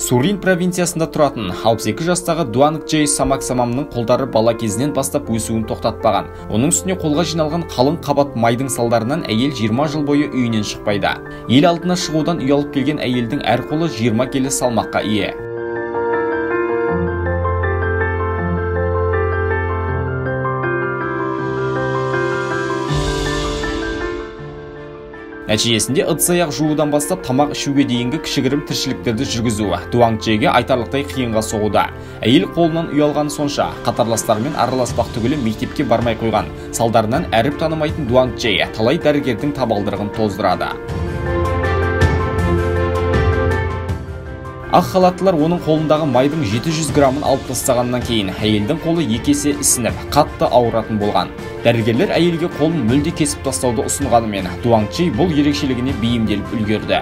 Сурин провинциясында тұратын 62 жастағы Дуанг Джей Самаксамамның қолдары бала кезінен бастап өсуін тоқтатпаған. Оның үстіне қолға жиналған қалың қабат майдың салдарынан әйел 20 жыл бойы үйінен шықпайды. Ел алдына шығудан ұялып келген әйелдің әр қолы 20 келі салмаққа ие. Нәтижесінде ыдыс-аяқ жуудан бастап тамақ ішуге дейінгі кішігірім тіршіліктерді жүргізу Дуанг Джейге айтарлықтай қиынға соғуда. Әйел қолынан ұялғаны сонша, қатарластарымен араласпақ түгілі мектепке бармай қойған. Салдарынан әріп танымайтын Дуанг Джей талай дәрігердің табалдырығын тоздырады. Ақ халаттылар оның қолындағы майдың 700 граммын алып тастағаннан кейін әйелдің қолы екі есе ісініп, қатты ауыратын болған. Дәрігерлер әйелге қолын мүлде кесіп тастауды ұсынғанымен, Дуанг Джей бұл ерекшелігіне бейімделіп үлгерді.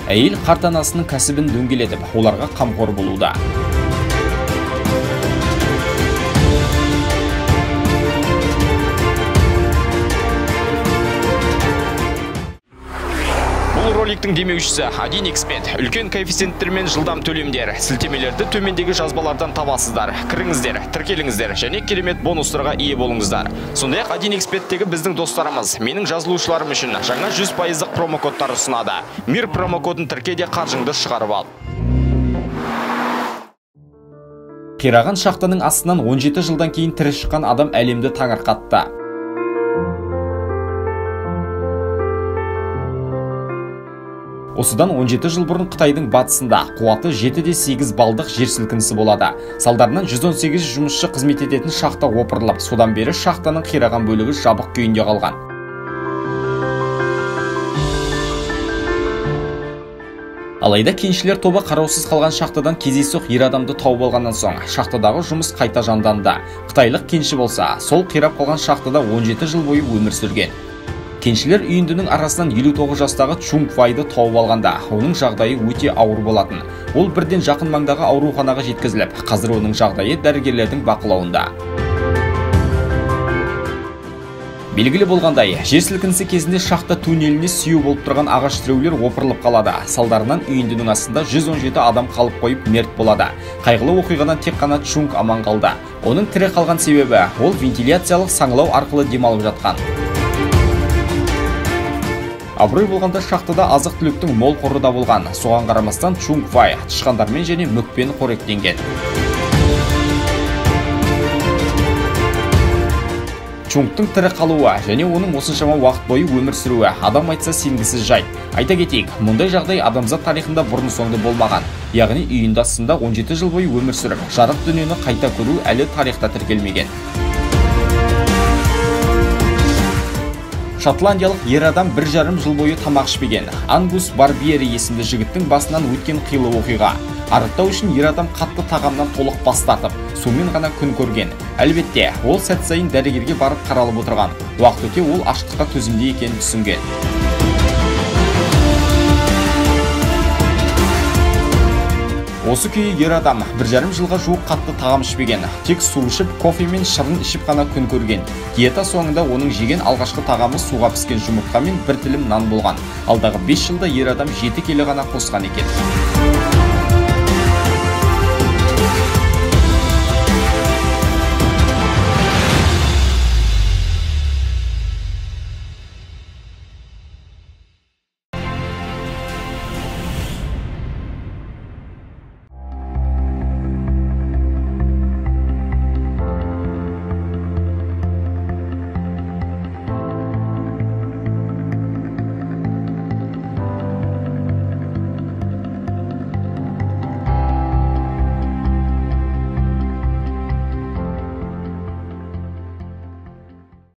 Әйел қарт анасының кәсібін дөңгелетіп, оларға қамқор болуда. Роликтің демеушісі 1xBet. Үлкен коэффициенттермен жылдам төлемдер. Сілтемелерді төмендегі жазбалардан табасыздар. Кіріңіздер, тіркеліңіздер және керемет бонустарға ие болыңыздар. Сондай-ақ 1xBet'тегі біздің достарымыз менің жазылушыларым үшін жаңа 100% промокодтар ұсынады. Мир промокодын тірке де қаржыңды шығарып ал. Қираған шахтаның астынан 17 жылдан кейін тірі шыққан адам әлемді таңырқатты. Осыдан 17 жыл бұрын Қытайдың батысында қуаты 7,8 балдық жер сілкінісі болады. Салдарынан 118 жұмысшы қызмет ететін шахта опырылып, содан бері шахтаның қираған бөлігі жабық күйінде қалған. Алайда кеншілер тобы қараусыз қалған шахтадан кездейсоқ ер адамды тауып алғаннан соң шахтадағы жұмыс қайта жанданды. Қытайлық кенші болса, сол қирап қалған шахтада 17 жыл бойы өмір сүрген. Кеншілер үйіндінің арасынан 59 жастағы Чунг Вайды тауып алғанда, оның жағдайы өте ауыр болатын. Ол бірден жақын маңдағы ауруханаға жеткізіліп, қазір оның жағдайы дәрігерлердің бақылауында. Белгілі болғандай, жер сілкінісі кезінде шахта туннеліне сүйеу болып тұрған ағаш тіреулер опырылып қалады. Салдарынан үйіндінің астында 117 адам қалып қойып мерт болады. Қайғылы оқиғадан тек қана Чунг аман қалды. Оның тірі қалған себебі, ол вентиляциялық саңылау арқылы демалып жатқан. Абырой болғанда шахтада азық-түліктің мол қоры да болған. Соған қарамастан Чунг Вай тышқандармен және мүкпен қоректенген. Чунгтың тірі қалуы және оның осыншама уақыт бойы өмір сүруі адам айтса сенгісіз жайт. Айта кетейік, мұндай жағдай адамзат тарихында бұрын-соңды болмаған. Яғни үйінді астында 17 жыл бойы өмір сүріп, жарық дүниені қайта көру әлі тарихта тіркелмеген. Шотландиялық ер адам 1,5 жыл бойы тамақ ішпеген. Ангус Барбиери есімді жігіттің басынан өткен қилы оқиға. Арықтау үшін ер адам қатты тағамнан толық бас тартып, сумен ғана күн көрген. Әлбетте, ол сәт сайын дәрігерге барып қаралып отырған. Уақыт өте ол аштыққа төзімді екенін түсінген. Осы күйі ер адам 1,5 жылға жуық қатты тағам ішпеген, тек су ішіп, кофе мен шырын ішіп қана күн көрген. Диета соңында оның жеген алғашқы тағамы суға піскен жұмыртқа мен бір тілім нан болған. Алдағы 5 жылда ер адам 7 келі ғана қосқан екен.